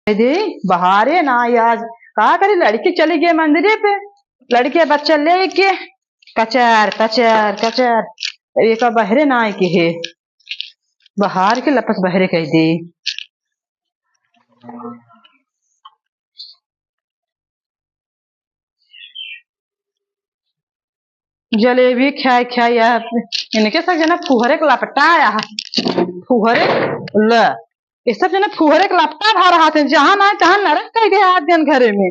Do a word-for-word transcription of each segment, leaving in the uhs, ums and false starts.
दे, बहारे ना आई आज। का करी, लड़की चली गई मंदिरे पे, लड़के बच्चा लेके कचर कचर कचर, एक बहरे ना आई के है, बहार के लपस बहरे कह दे। जलेबी खाए खाए यार, इनके सब जना फुहरे के लपटा आया है। फुहरे ल, ये सब जना फुहरे के लपटा भा रहा थे, जहाँ ना तहाँ नरक कह गए आज दिन घरे में।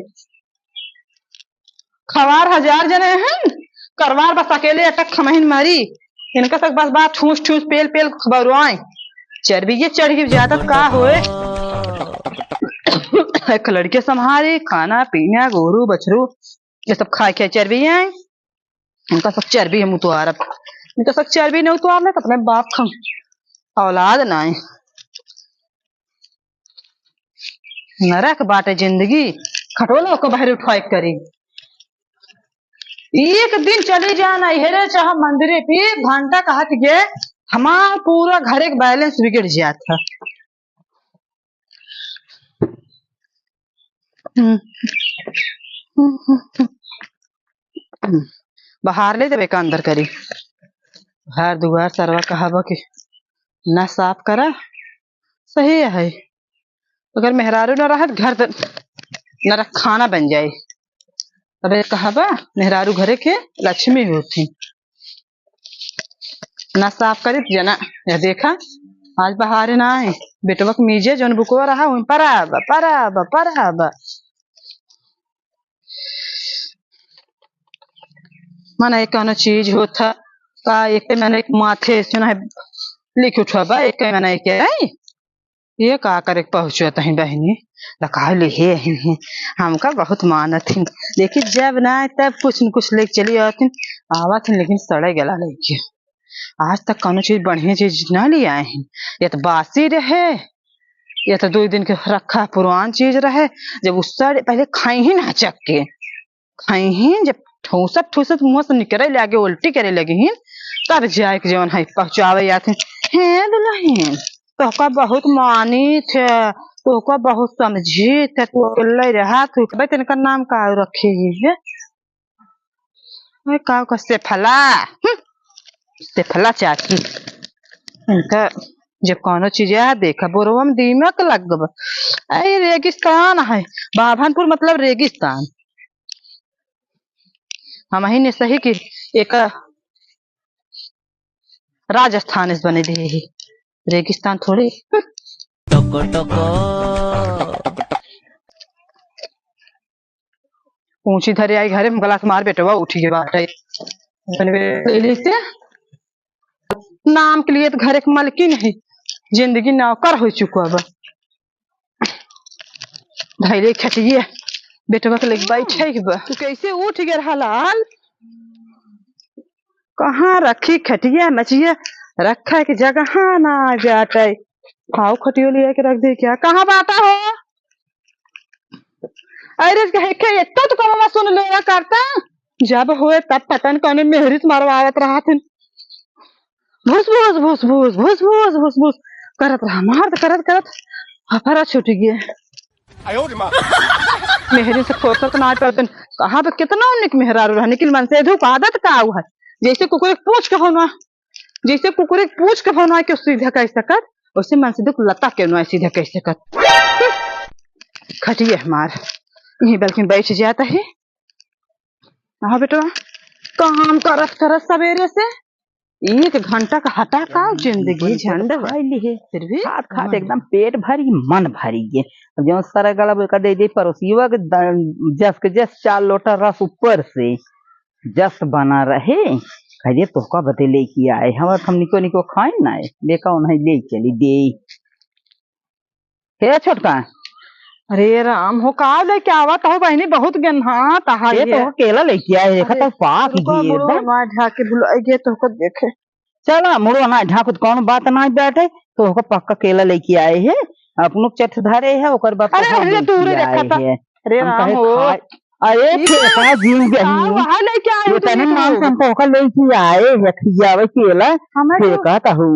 खवार हजार जने हैं, करवार बस अकेले अटक खमहिन मारी। इनका सब बस बात ठूस ठूस पेल पेल खबरवाए। चर्बी ये चढ़ गई ज्यादा का होए। एक लड़के संभारे, खाना पीना, गोरू बछरू, ये सब खाए खाए चर्बी आए। इनका सब चर्बी हम उतारब, इनका सब चर्बी नहीं उतारले तो अपने बाप हम औलाद ना है। नरक बाटे जिंदगी, खटोला ओकर बहरे उठवाए के करी। एक दिन चली जाना हेरे चाहे मंदिरे पे, घंटा कहत गे हमार पूरा घरे के बैलेंस बिगड़ जात है। बहार ले देबे का अंदर करी। घर दुआर सरवा कहबा कि ना साफ करा, सही है। अगर मेहरारू न रहत घर त नरक खाना बन जाए। अबे कहबा मेहरारू घरे के लक्ष्मी होती। ना साफ करी त जना, या देखा आज बहारे ना आए। बेटवा के मीजे जौन बुकवा रहा उन पर आबा, पर आबा, पर आबा। मने कौनो चीज होत ह का, एक मने एक माथे सुना है लिख उठवा बा, एक मने के आई। ये का करे के पहुँचो तही बहिनी, लकाव ले हे ही है। हमका बहुत मानत ही, लेकिन जब ना आए तब कुछ न कुछ लेके चली आवत ही, आवत ही लेकिन सड़े गला लेके। आज तक कौनो चीज बढ़िया चीज ना ले आए ही। ये तो बासी रहे, ये तो दो दिन के रखा पुरान चीज रहे। जब उ सड़े पहले खाई ही ना चक के, खाई ही जब ठूसत ठूसत मुँह से निकरे लागे, उल्टी करे लगी ही, तब जाए के जौन है पहुँचावे आते। हे दुल्हन, तोहका बहुत मानी थे, तोहका बहुत समझी थे, तू अकेले रहा, तू भाई तनिका नाम का रखे ही है? ओए, का ओकर सेफला? हम्म, सेफला चाची। इनका जब कौनो चीज है, देखा, बोरवा में दीमक लग गब। अरे, रेगिस्तान है, बाभनपुर मतलब रेगिस्तान। हम ही ने सही कि एक राजस्थान इस बने दे ही, रेगिस्तान थोड़ी। टको टको। पूछी धरे आई घरे में, गलास मार बेटवा उठी के बाटे। अपने बेटे ले लेते। नाम के लिए तो घरे के मालकिन है, जिंदगी नौकर हो चुका बा। धैले खटिए, बेटवा के लेके बैठे के बा। तू कैसे उठ गए रहा लाल? कहाँ रखी खटिया मचिया, रखे के जगह ना जाटे। आओ खटियो लिया के रख दे क्या? कहाँ बाटा हो? अरे कहे के इतना तो कमवा सुन लेवा करता, जब होए तब पता न कौने मेहरी से मरवावत रहत हन। भूस भूस भूस भूस भूस भूस भूस भूस करत रहा, मार करत करत हफरा छूट गए। आयो रे माँ। मेहरी से फुर्सत ना पाते, कहाँ पे कितना उन्हें मेहरारू रहने की मन से धूप आदत का आऊ है, जैसे कुकुर एक पूछ के होना, जैसे कुकुर एक पूछ के होना के सीधा कह सकत, वैसे मन से दुख लता के ना सीधा कह सकत। खटिए हमार यही बल्कि बैठ जाता है। हाँ बेटवा, काम करत करत सवेरे से एक घंटा का हटा का जिंदगी झंड भाई ली है। फिर भी खात खात मन एकदम पेट भरी, मन भरी गे। अब जौन सारा गला बोल कर दे दे पड़ोसियों के द-, जस के जस चार लोटा रस ऊपर से जस बना रहे। कह दे तोहका बदे लेके आए, हम, हम निको निको खाए ना है, देखा उन्हें ले चली दे। हे छोटका। अरे राम हो, का लेके आवत हो बहिनी, बहुत गन्हात आहा ये ये। तो केला लेके आए, देखा अरे, तो पाक रुको, गए मुड़ो एकदम। ना ढाके बुलाए गए तो को देखे। चला, मुड़ो ना ढाकुत कौन बात ना बैठे, तो को पक्का केला लेके आए है, अपनो चट धरे है, ओकर बाद अरे, तो अरे, लेके दूर आए देखा था। है। अरे हम राम कहे हो। खाए, अरे ई फेंका जीन का जही। वहाँ लेके आए ये हो तने तुम मान लोग? हम पोका लेके आए, ये खियावे केला, हमें तो फेंका कहू।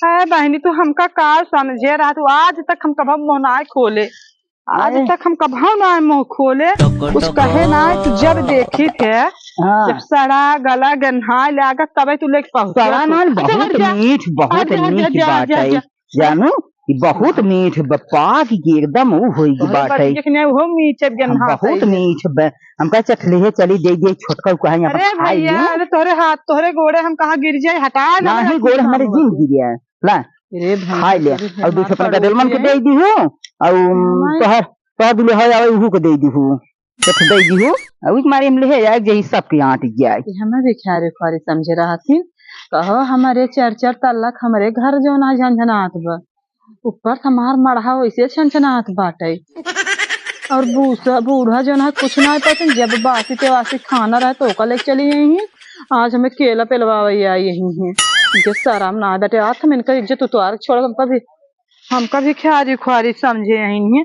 है बहिनी, तू हमका का समझे रहा, तू आज तक हम कभा मुँह ना खोले। आज अरे। तक हम कभौ ना मुँह खोले, कुछ कहे ना, तू जब देखी थे, हाँ। जब सड़ा गला गन्हाय लागत, तबे तू लेके पहुँचे सड़ा तू। ना, अच्छा, बहुत हट जा। मीठ, बहुत हट जा, हट जा, मीठ हट जा, बात हट जा, है। हट जा। जानू, ई बहुत मीठ बा, पाक के एकदम ऊ होई के तोहरे बात है। बतिया के नहीं, वो मीठ है, हम गन्हात बहुत है। मीठ बा। हम कहे, "चल, ले चली, दे दे, छोटका ऊ कहे, यहाँ पर अरे खाई भैया, ले।" अरे तोहरे हाथ, तोहरे गोड़े हम कहाँ गिर जाए, हटा ना, ना, नहीं, गोड़ हमारे जिन गिर जाए। ला, अरे भैया, खाई ले। अरे और दूसरे भैया, अपन गदेलमन के दे दी हो, और नहीं। तोहर, तोहर दुल्हा आवे, उहू के दे दी हो। तो दे दी हो, और उस मारे हम ले आए, यही सबके आंट जाए। कि हमें भिखारी खुआरी समझे रहथिन, कहो, हमरे चार चार तल्ला के हमरे घर जौन आ झनझनात बा, ऊपर से हमार मड़हा वैसे छनछनात बाटे। और बूढ़ा, बूढ़ा जौन है, कुछ ना पाते, जब बासी तेवासी खाना रहे तो ओका लेके चली आई हैं। आज हमें केला पेलवावे आई यही हैं। इनके शरम ना बाटे, आज हम इनका इज्जत उतार के छोड़ब, हमका भी, हमका भिखारी खुआरी समझे आई हैं।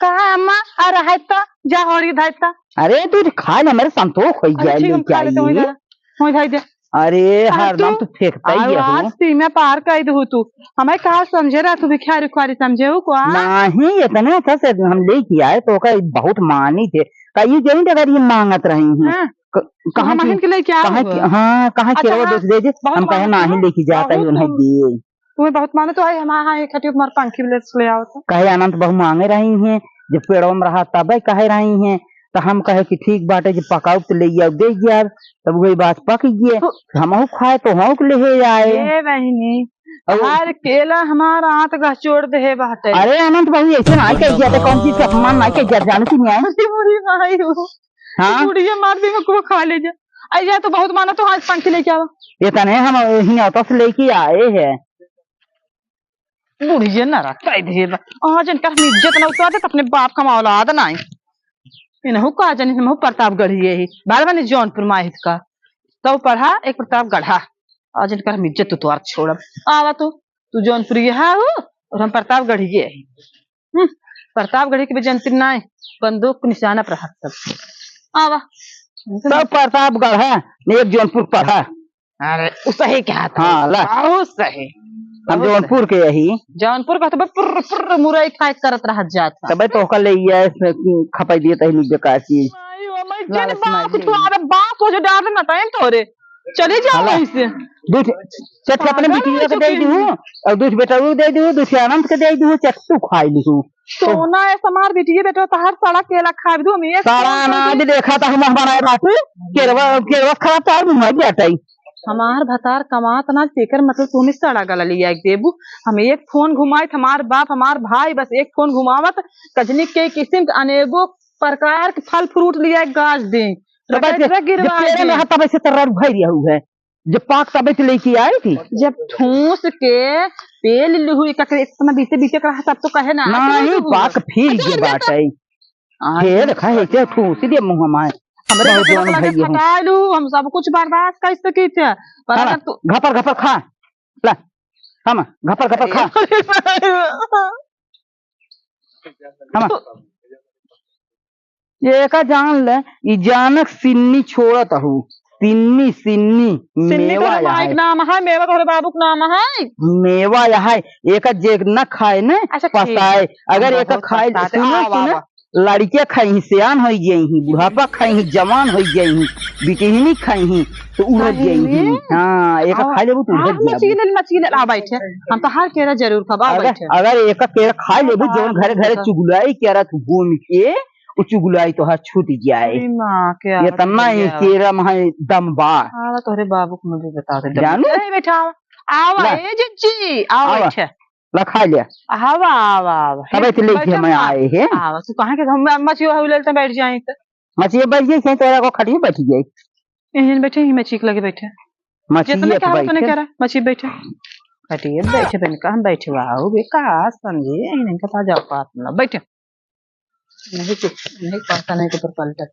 कहा अम्मा, आ रहा है तो, जा होरी धाय तो। अरे तू खा ले, मेरे संतोष हो अच्छा, गया, ठीक, हम लेके खा लेते, वहीं आई। जा, वहीं धाय दे। अरे, अरे हरदम तू, तू फेंकता ही अरे है आज हो। सीमा पार कर दू तू। हमें कहा समझे रहा तू, भिखारी खुआरी समझे हो को, आ? नहीं, इतने अच्छा से हम लेके आए तो ओका बहुत मानी थे। कहीं जमीन अगर ये मांगत रही हैं। हाँ। क-, कहाँ हम की, अहन के लेके आओ कहाँ हो? की, हाँ, कहाँ अच्छा, केरवा हाँ, बेच दे जे? बहुत हम कहे मानत नहीं हो। लेके जाता ही बहुत उन्हें तुम, दिए। तुम्हें बहुत मानत हो, आई हमारे यहाँ एक खटियो हमारे पंखी ब्लेड ले आओ तो। कहे अनंत बहु मांगे रही हैं, जब पेड़वा में रहा तबे कहे रही हैं, तो हम कहे कि ठीक बाटे, जब पकाऊ तो ले आओ, दे यार, तब वही बात पक गए, तो हमहू खाए तो हम ले आए। ए बहिनी, और हर केला हमार आंत गहचोड़ दे बाटे। अरे अनंत बहु, ऐसे ना कह दिया, तो कौन चीज का अपमान ना कह दिया, जानू कि नहीं? अरे बुढ़ी माई हो। हाँ? बुढ़िया मार दी, मैं को खा ले जा। आई जा तो बहुत माना, तो आज पंखी लेके आवा। ये तने हम हियाँ तो से लेके आए हैं। बुढ़िया ना रखता है देबा। आज इनकर हम इज्जत ना उतार दे, तो अपने बाप का औलाद ना है। इनहु का जानी, हम प्रतापगढ़ी है, बार बार जौनपुर माहित का। तो पढ़ा, एक प्रतापगढ़ा। आज इनकर हम इज्जत उतार छोड़ब। आवा तू, तू जौनपुरी है हो, और हम प्रतापगढ़ी है। हम्म, प्रतापगढ़ी के भी जनती नाय, बंदूक के निशाना पर हाथ सब। आवा। सब प्रतापगढ़ है, एक जौनपुर पर है। अरे, उ सही कहा था। हाँ, ला। बहुत सही। हम बहुत जौनपुर सही। के यही। जौनपुर का तो बस पुर्र, पुर्र मुरई खाए करत रहत जात है। तबे तो ओकर ले ये खपाई दिए तही बेकार चीज। माई, ओ माई, लालच जिन मार बाप दी। तुम्हारे बाप हो जो डाल ना टाइम तोरे। चले जाओ हाला। वहीं से। दू ठे, चार ठे अपने पागल बिटिया हो के दे चुकी दू, हैं। और दू ठे बेटा वो दे दू, दू ठे अनंत के दे दू, चार ठे तू खाई ली। सोना है हमार बिटिया बेटा, तो हर सड़ा केला खा दू, हम एक सड़ा साल ना कर भी देखा था, हम बनाए बाटू, केरवा, केरवा खराब तो और मुँह जाता ही। हमार भतार कमात ना, तेकर मतलब तूने सड़ा गला लिया एक देबू। हम एक फोन घुमाइत, हमार बाप, हमार भाई, बस एक फोन घुमावत, कजनी के किस्म के अनेको प्रकार के फल फ्रूट लिया एक गाछ दे। तो बस रगड़, रगड़ जब गिरवा तेरे दे। में हाथ तब ऐसे तर्रा भर दिया हुआ है। जब पाक तबे तो लेके आई थी। जब ठूस के पेल लुहु, एक, एक समय बीते बीते रहा, तब तो कहे ना, नहीं, "तू पाक फिर अच्छा, ये अच्छा, बात अच्छा।" है। आज फिर देखा है, क्या ठूस दिया मुँह में। हमरे बहुत के जवान लगे भैया हूँ। फटा लू, हम सब कुछ बर्दाश्त कर सकी थे, पर हाँ, अगर तू घपर घपर खा, ला, हम घपर घपर खा। अरे, हम ये का जान ले, ई जानक सिन्नी छोड़त हूँ। सिन्नी, सिन्नी, सिन्नी मेवा तोहरे माई है। के नाम है, मेवा तोहरे बाबू के नाम है। मेवा है, एक जे न खाए न अच्छा, ठीक। पसाए। अगर हम एक बहुत खाए, पछताते। सुनो, आवा, सुनो, आवा। लड़किया खाई ही, सियान हो गई ही, बुढ़ापा खाई ही, जवान हो गई ही, बिटिहनी खाई ही, तो उड़त गई ही। हाँ, एक आवा। खा लेबू तो उड़त जाबू। मछली ले, मछली ले, आ बैठे। हम तो हर केरा जरूर खाबा, अगर, बैठे। अगर एक केरा खा लेबू, जौन घरे घरे चुगलाई केरा तू घूम के, उ चुगलाई तोहार छूट जाए। अरे माँ, क्या ये तना ही केरा महा दम बा। आवा तोहरे बाबू को मुझे बता दे, दम जानू? नहीं बैठा। आवा, ला। ए जिज्जी, आवा, आवा। बैठे। ला खा ले। आवा, आवा, आवा। तबे तो लेके बैठे हम माँ। आए हैं। आवा, तू कहाँ के हम मछियो हउ लेते बैठ जाए तो। मछियो बैठ जाए, कहीं तोरा को खटियो बैठ जाए। यहीं बैठे, यहीं मछी के लगे बैठे। मछियो जितने तो कहा उतने बैठे। करा, मछी बैठे। खटिए बैठे बन का हम बैठे हुआ हो बे, का समझे, यहीं इनका पास जाओ पास में बैठे। नहीं कुछ, नहीं कहता, नहीं के ऊपर पलटत।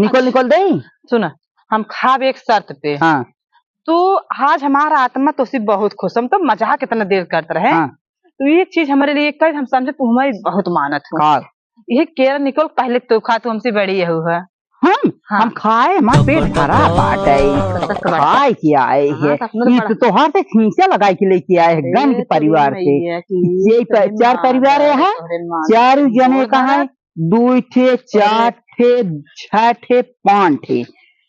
निकल, अच्छा। निकल दे। सुना, हम खाब एक शर्त पे। हाँ। तू आज हमारा आत्मा तोसी बहुत खुश, हम तो मजाक इतना देर करत रहे। हाँ। तू एक चीज हमारे लिए कर, हम समझे तू हमारी बहुत मानत हो। का? ये केरा निकल पहले तो खा, तू हमसे बड़ी हो है। हम हाँ। हम खाए, हमार पेट भरा बाटे। तब तो बड़का खाए के आए हाँ, है। तब तो ई बड़ा तो तोहार से खींचा लगाए के लेके आए है, ए, गन के तेरी परिवार से। मैया की, ये तेरी चार माँ परिवार है, है, तोहरे माँ चारों की जने मोर का है, भरा। दो ठे, चार ठे, छह ठे, पाँच ठे।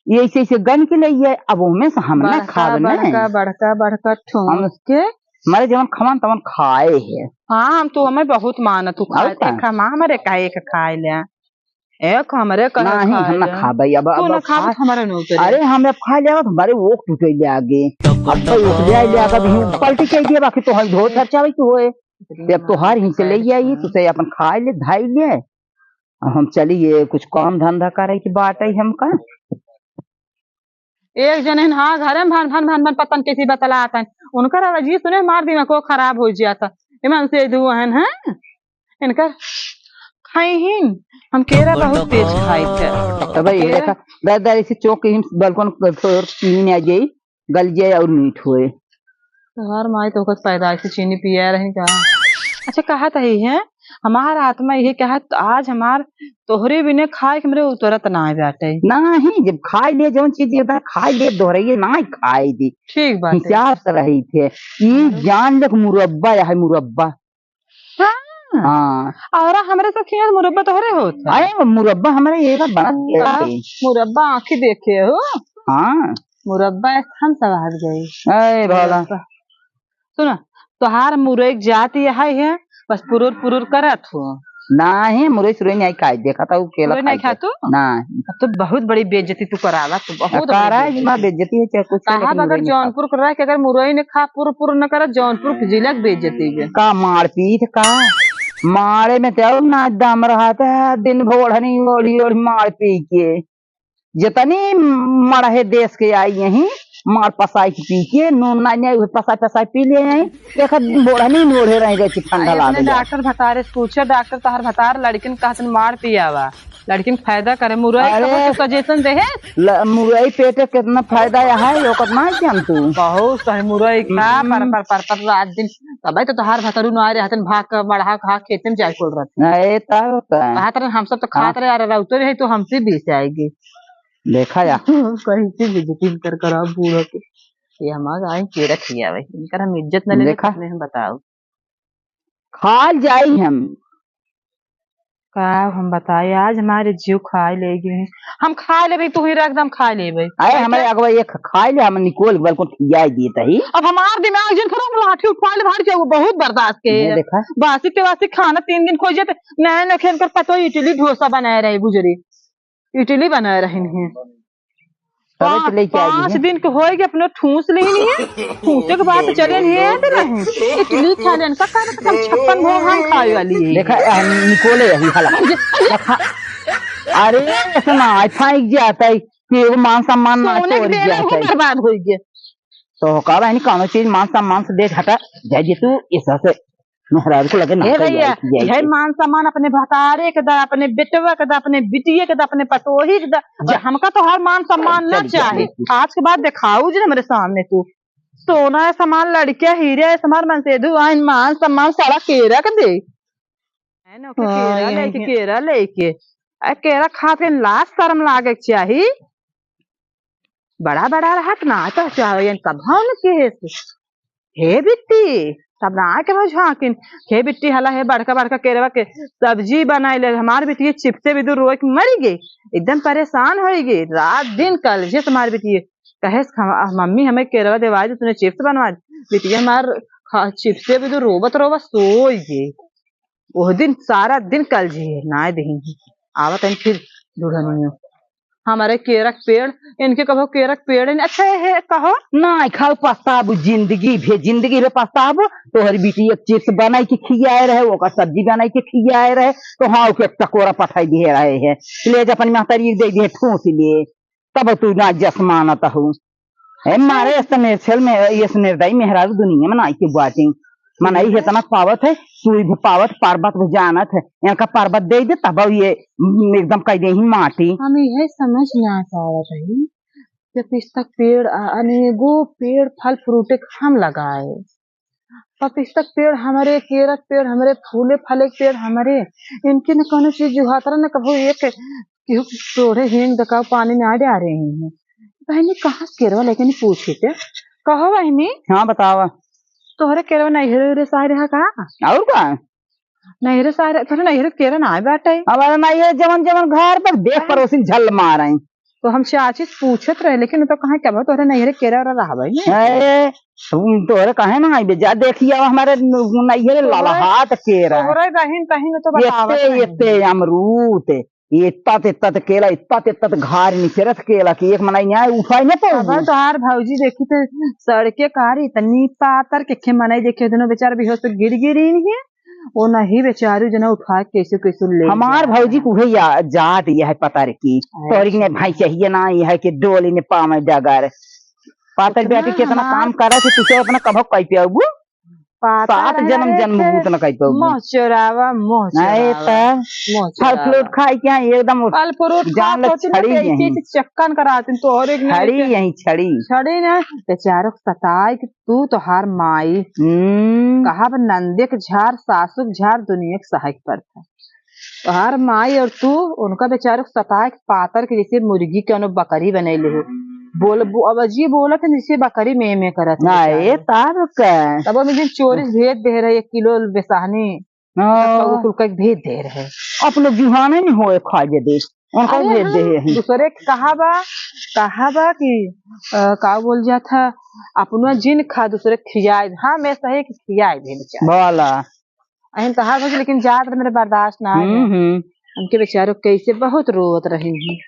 ये ऐसे ऐसे गन के ले आए, अब ओमे से हम ना बड़का, खाब ना। बड़का, बड़का, बड़का ठोंक हम के। हमारे जवन खवान तवन खाए है। हाँ, हम तो हमें बहुत मानत हूँ, और खाए का? एक हम हमारे का एक खाए ले। एक हमरे कहे नहीं, खाए हम ना ले। खाबे, अब, तू अब ना खाबे खा-, तो हमारे न उतरे। अरे, हम अब खा लेब, हमारे ओख टूटे ले आगे। अब तो ओख ले आए ले आगे, अभी पलटी कह दिए, बाकी तो हम धो खर्चा वही तो होए। इतनी जब तोहार मार ही से ले आई, तो से अपन खाए ले, धाई ले। अब हम चली, ये कुछ काम धंधा करे की बात है हमका। एक जने हाँ, घरे में भन, भन, भन, भन, पतन कैसी बतलात हैं। उनकर आवाज ये सुने, मार दिमाग को खराब हो जाता। इमन से दुआ है, हैं? इनकर खाई ही, हम केरा बहुत तेज खाई थे। तो भाई, केरा देखा, दर दर इसे चौक के हम बलकन थोड़ पीने आ जाई, गल जाए और मीठ होए। तोहार माई तो ओकर पैदाइशी चीनी पिया रही का? अच्छा, कहा तो ही है, हमार आत्मा ये कहा, आज हमार तोहरे बिने खाए के हमरे उतरत ना बाटे। नहीं, जब खाए ले जौन चीज देता, खाए ले दोहराइए, ना खाए दे। ठीक बात है। हिसाब से रही थे। ई हाँ। जान ले कि मुरब्बा या है मुरब्बा। हाँ। हाँ। और हमरे सब खियाल मुरब्बा तोहरे होत है। अरे, मुरब्बा हमारे ये बार बनत है। हाँ, मुरब्बा आँखी देखे हो। हाँ। मुरब्बा एक हम सवाद गई। अरे भला। मुरब्बा। सुना, तोहार मुरई के जात यह है, बस पुरुर पुरुर करत हो। नाही, मुरई सुरई नहीं खाई, देखा था वो केला मुरई नहीं खाई खातू? नहीं। अब तो बहुत बड़ी बेइज्जती तू करावा, तू बहुत अब बड़ी कारा है, बेइज्जती। माँ बेइज्जती है, चाहे कुछ है, साहब, लेकिन अगर मुरई नहीं खाई। जौनपुर के रह के अगर मुरई ने खा, पुर पुर न करा, जौनपुर के जिला के बेइज्जती है। का मारपीट का? मारे में तो ना दम रहा था, दिन भर ओढ़नी ओढ़ी ओढ़ी मार पी के। जितनी मड़हे देश के आई यहीं, मार पसाई के पी के, नून ना नहीं, उहे पसाई पसाई पी ले आई। देखा, बोढ़नी नोढ़े रह गए कि ठंडा अरे, लाग अपने गया। डॉक्टर भतारे से पूछो, डॉक्टर तोहर भतार लड़किन कहत मार पियावा, लड़किन फायदा करे, मुरई अरे, कहो तो सजेशन दे है। ल-, मुरई पेटे कितना फायदा है, ओकर ना जान तू। बहुत सही, मुरई खा, हम्म। पर, पर, पर, पर रात दिन, तबे तो तोहार भतरू ना आ रहे हतन, भाग के मड़हा खा, खेते में जाए कोल रहते। अरे, तब का? कहत रहे, हम सब तो खात हाँ। रहे, अरे, रउतो रहे, तो हमसे बीस आएगी। देखा या। कैसे बेइज्जती इनकर कराओ बूढ़ो के। ये हमार आई केरा खियावे। इनकर हम इज्जत न लेले देखा। तो नहीं हम बताओ। खाल जाई हम। का हम बताई, आज हमारे जीव खाए ले गए। हम खाए लेबे, तू ही रख दम खाए लेबे। अरे, हमारे अगवा एक खाए ले, हम निकोल बल को खियाई देत ही। अब हमार दिमाग जिन खराब, लाठी उठा ले, भार के वो बहुत बर्दाश्त के ये है। देखा। बासी के बासी खाना तीन दिन खोजे तो नया नखे इनकर पतो इडली डोसा बनाए रहे बुजरी। इडली बनाए रहन है। तबे तो पाँच, लेके आई पाँच है। दिन के होए गए अपने ठूस लेनी है। ठूसे के बाद चले नहीं आते नहीं। इडली खा लेन का कारण हम छप्पन भोग हम खाए वाली है। देखा, हम निकोले यही हला। देखा, अरे, ऐसा ना, आई फाइक जाता है कि एगो मान सम्मान ना सोने के तोड़ बेरा जाता ही है। बर्बाद हो गए। तो का बहनी, कौनो चीज मान सम्मान से देख हटा, जाए जे तू ऐसा से मेहरारू को लगे ना ए कर भैया, जाए, जाए यही के। मान सम्मान अपने भतारे के दा, अपने बेटवा के दा, अपने बिटिये के दा, अपने पतोही के दा। और जा। हमका तो हर मान सम्मान ना चल, चल, चाहे। चल। आज के बाद दिखाऊ जी हमरे सामने तू। सोना है समान, लड़किया हीरे है समान, मनसेधु आइन मान सम्मान सारा केरा के दे। है ना, ओके, हाँ, केरा यही लेके, है। केरा लेके। आ, केरा खात के लाज शर्म लागे के चाही। बड़ा बड़ा रहत ना तो चाहे कब हम के हे बिट्टी, तब ना आके भाई झांकिन। हे बिट्टी, हला हे बड़का बड़का केरवा के सब्जी बनाई ले। हमार बिटिया चिप्से भी दूर रोए के मरी गई, एकदम परेशान होई गई। रात दिन कल जे हमार बिटिया कहे, "हम-, मम्मी हमें केरवा देवा दे, तूने चिप्स बनवा दे।" बिटिया हमार खा-, चिप्से भी दूर रोवत रोवत सोई गई। ओह दिन सारा दिन कल जे ना दही आवत हन फिर दुल्हनियों। हमारे केरक पेड़, इनके कभो केरक पेड़, अच्छा है, कहो। नाई खाऊ पछताबू, जिंदगी भे, जिंदगी भे पछताबू। तोहर बिटिया चिप्स बनाई के खियाए रहे, ओकर सब्जी बनाई के खियाए रहे, तो हाँ, ओके एक टकोरा पठाई दिए रहे है, ले जा अपन महतारी दे दिए ठूस ले, तब तू ना जस मानत हूँ। ए, मारे ऐसे निर्छल में, ऐसे निर्दयी मेहरारू दुनिया में नाई के बाटिन। मनई हेतना पावत है, सुई भी पावत, पर्वत भी जानत है। इनका पर्वत दे दे, तब ये, उम, एकदम कह दे ही माटी। हम यह समझ ना पावत है कि पिस्ता के पेड़, आ, अनेगो पेड़ फल फ्रूटे के हम लगाए। पपिस्ता के पेड़ हमरे, केरा के पेड़ हमरे, फूले फले के पेड़ हमरे। इनके न कोनो चीज जुहातरा न कभो एक केहू तोरे हिंग दकाऊ पानी ना डारे हैं। बहिनी, कहाँ केरवा लेके नहीं पूछी थे? कहो बहिनी। हाँ, बतावा। तोहरे केरवा नैहरे उहरे सारे है का? और का? नैहरे सारे, तोहरे नैहरे केरा ना बाटे। हमारा नैहरे जवन जवन घर पर देख बहिन। पड़ोसिन झल मारे। तो हम चाची से पूछत रहे, लेकिन उ तो कहाँ के अब तोहरे नैहरे केरा उरा रहबे नहीं। ए, तुम तोहरे काहे ना आइबे? जा देखिए, अब हमारे न-, नैहरे तोहरे, ललहात केरा। तोहरे बहिन कहीं न तो बतावत एते, रही। एते अमरूद, इतना ते इतना ते केला, इतना ते इतना ते घर निकरत केला कि एक मनई न्याय उठाई न पाऊ। अब तोहार भौजी देखी थे सड़के कारी, इतनी पातर के खे मनई देखे, दोनों बेचारे बेहोश तो गिर गिरी नहीं है। वो नहीं बेचारू जना उठा के कैसे कैसे ले हमार जा भौजी रहा। कुहे या-, जात यह है पता रे की। अच्छा। तोहरी ने भाई चाहिए ना, यह है कि डोली ने पावे डगर। पातर उतना बेटी कितना हमार काम करा थे, तू तो अपना कभो कह पे आबू। पातर सात है जन्म रे जन्म थे। भूत न कह पे आबू। मोह चोरावा, मोह नहीं चोरावा, तो मोह फल चोरावा। फ्रूट खाए क्या एकदम फल फ्रूट जान खात ले होती ना छड़ी तो एक यहीं। चीज चक्कन कराती, तोहरे एक ना छड़ी एक यहीं छड़ी। छड़ी ना, बेचारों को सताए कि तू तोहार माई। हम्म। कहा बा नंदे के झार, सासू के झार, दुनिया के सहाय के पड़ता। तोहार माई और तू उनका बेचारों के सताए के पातर के जैसे मुर्गी के उन्हें बकरी बनैले हो। बोल, बो-, अब जी बोलत है जैसे बकरी में में करत है ना, बेचारी। ए, तार का? तब हम एक दिन चोरी से भेज दे रहे एक किलो बेसाहनी। हाँ। सब कुल के भेज दे रहे। अपने जुहाने नहीं होए खाए दे। उनका अरे भेज दे हाँ, यही। दूसरे के कहा बा, कहा बा कि, अ, का बोल जात है, अपना जिन खा, दूसरे के खियाए। हाँ, मैं सही के खियाए दे बेचारा। भला। अहिन कहा भौजी, लेकिन जात मेरे बर्दाश्त ना है। हम्म, हम्म। उनके बेचारों कैसे बहुत रोवत रही हैं।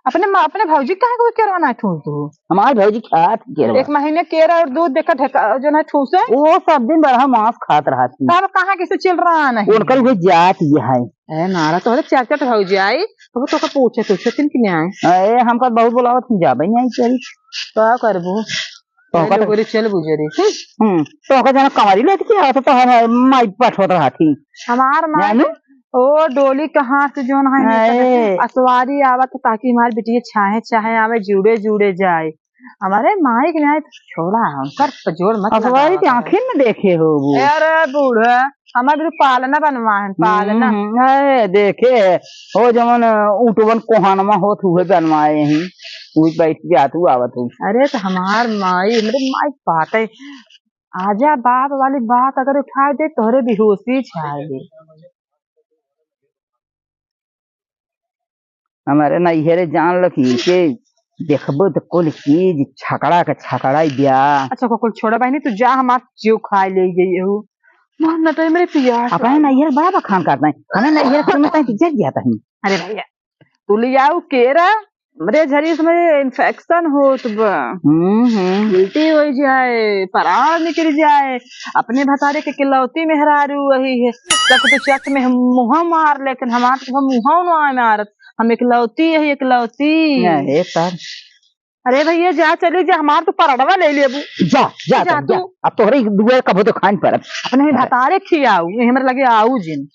अपने माँ, अपने भौजी काहे को केरवा ना ठूस दू? हमार भौजी खात केरवा। एक महीने केरा और दूध देखा ढका, जो ना ठूसे। वो सब दिन बरहा मांस खात रहती। तब कहाँ कैसे चल रहा नहीं? उनकर वो जात ये है। ए, नारा तोहरे चार चार भौजी आई, तो तोके पूछे, पूछे तीन किने आए। ए, हमका बहुत बुलावत, हम जाबे नहीं आई चली। का करबो? तो चल ओकर बुजरी, चल बुजरी। हम्म, तो ओकर जना कमरी लेत के आवत, तो हम माई पठवत रहती। हमार माई, जानू? ओ डोली के हाथ से जोन है, अरे। असवारी आवत, ताकि हमार बिटिया छाहे, छाहे आवे, जुड़े, जुड़े जाए। हमारे माई के न्याय तो छोड़ा, उनकर जोड़ मत असवारी के लगावा। आँखें में देखे हो वो। अरे बूढ़ा, हमार बिटिया पालना बनवा है, पालना। हम्म, अरे देखे, ओ जवन ऊँटवन कोहनमा होत हुए बनवाए यहीं, वही बैठ जात हूँ आवत हूँ। अरे तो हमार माई, मेरे माई बात है, आजा बाप वाली बात अगर उठा दे, तोहरे बेहोशी छाए दे। हमारे नैहरे जान लखी के देखबो तो कुल चीज छकड़ा के छकड़ा ही ब्या। अच्छा, को कुल छोड़ा बहिनी, तू जा, हमार जीव खाए ले गई हो। मोहन न तो मेरे पियास अपने लागी। नैहर बड़ा बखान करता है, हमें नैहर के में तई जग गया तही। अरे भैया, तू ले आओ केरा, हमरे झरी से मेरे इन्फेक्शन होत बा। हम्म, हम्म। उल्टी हो जाए, परान निकल जाए, अपने भतारे के इकलौती मेहरारू वही है, तक तो चट में हम मुँह मार, लेकिन हमार तो मुँह ना मारत, हम इकलौती है, इकलौती। अरे सर। अरे भैया, जा, चली जा, हमार तो परड़वा ले लेबू। जा, जा, जा जा, तू। जा। अब तोहरे दुआरे कबो तो खान पड़त। अपने ही भतारे खियाऊ, ये हमरे लगे आऊ जिन।